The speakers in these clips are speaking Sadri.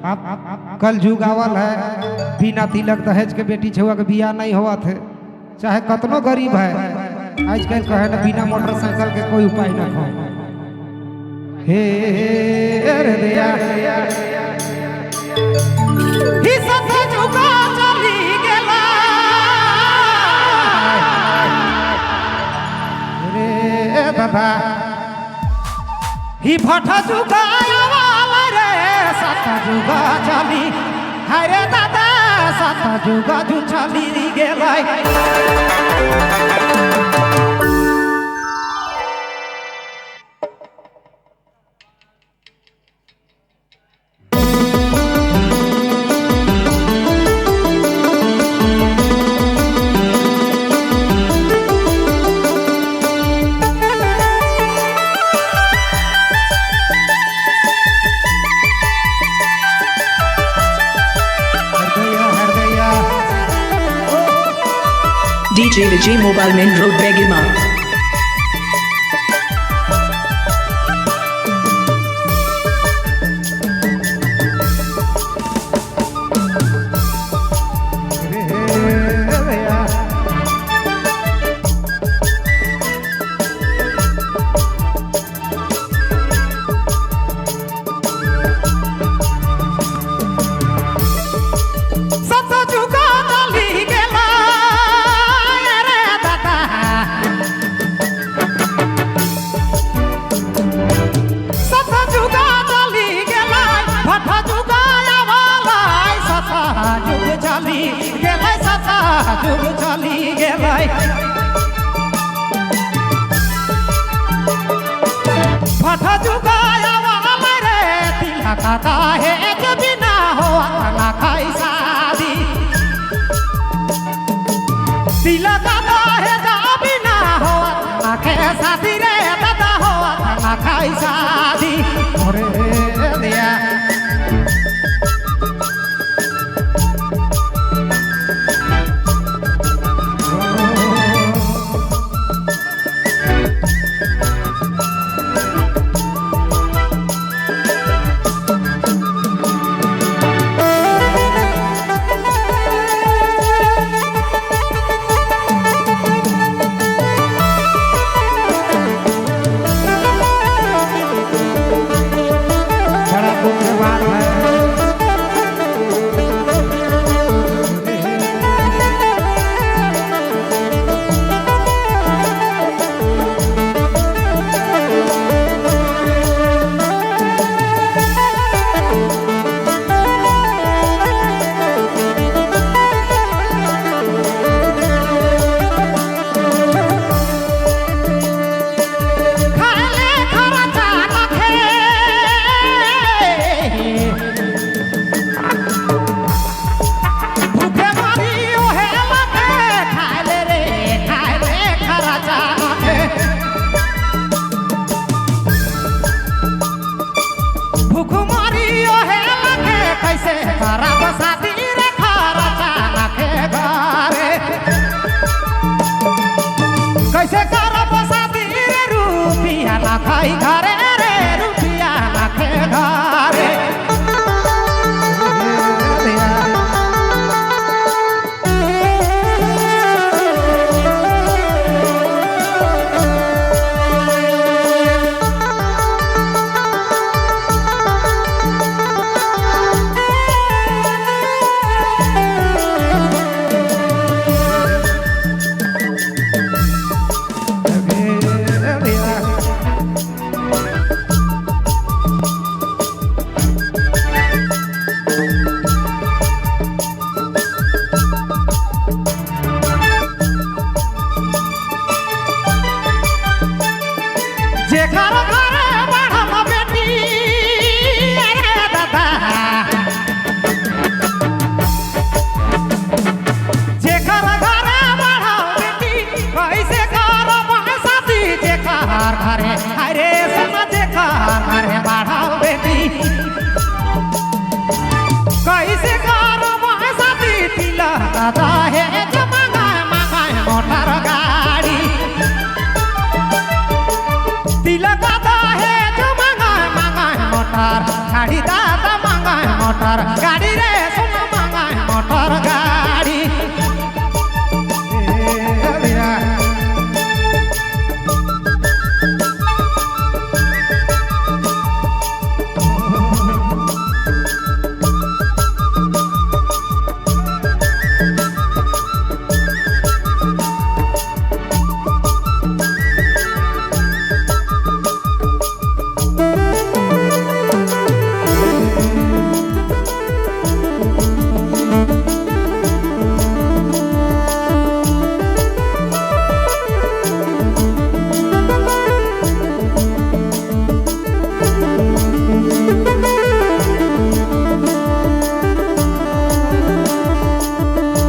आप कल जुग आवल है, बिना तिलक दहेज के बेटी छुआ के बियाह नहीं होवत है, चाहे कतनो गरीब है। आजकल कहे ना बिना मोटरसाइकिल के कोई उपाय न हो। हे रे दया ही सत जुगा चली गेला रे दादा, ही भट जुगा आवाला रे सत जुगा चली, हाय रे दादा सत जुगा जु चली गेला। DJ Vijay Mobile Main Road Begima. Motor गाड़ी रे सोना मांगा है मोटर गाड़ी। ए भैया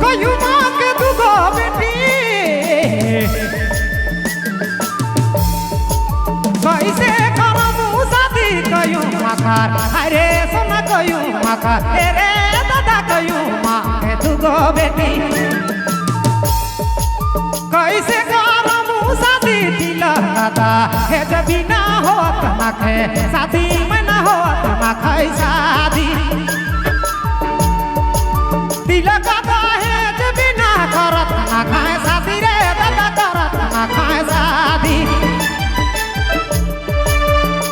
कयू माँ के दुगो बेटी कैसे करमू शादी कयू माकार अरे सोना कयू माकार अरे दादा कयू माँ के दुगो बेटी कैसे करमू शादी तिलक दादा हे जबी ना होत ना खे शादी में ना होत ना खाई शादी तिलक दहेज बिना करत ना खाए शादी रे दादा करत ना खाए शादी।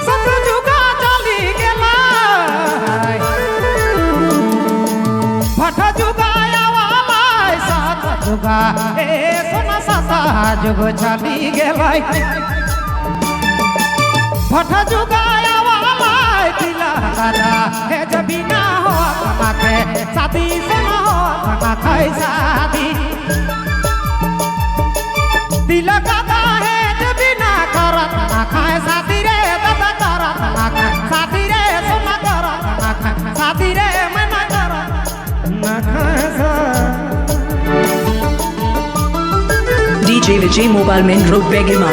सत जुगा चली गेला भट जुगा आवाला सत जुगा ए सोना सता जुग चली गेला भट जुगा आवाला तिलक दहेज बिना होत ना खे शादी सोना होत ना खाए शादी। तिलक दहेज बिना करत ना खाए शादी रे दादा करत ना खाए शादी रे सोना करत ना खाए शादी रे मना करत ना खाए शादी। DJ Vijay Mobile Main Road Begima.